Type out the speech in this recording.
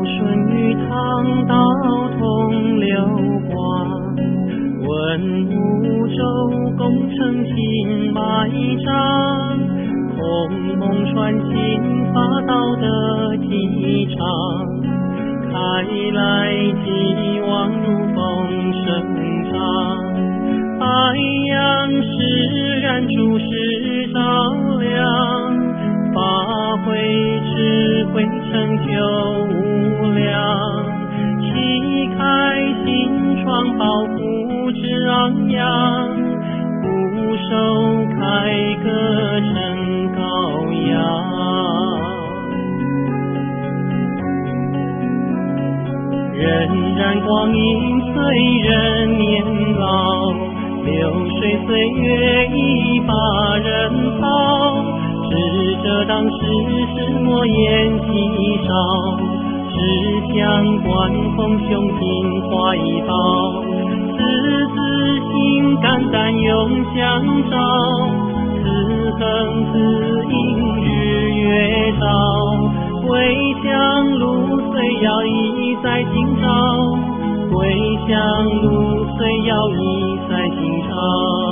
舜禹汤道统六卦，文武周公成秦埋葬，孔孟传经法道德继昌，开来继往如风生长，白杨释然诸事照亮，发挥智慧成就無量，啟開心窗抱負志昂揚，俯首凱歌成羔羊。荏苒光陰催人年老，流水歲月已把人拋。智者當時時莫言稀少，志向觀宏胸襟懷抱，赤子心肝膽永相照，此恆此應日月照。歸鄉路雖遙已在今朝，歸鄉路雖遙已在今朝。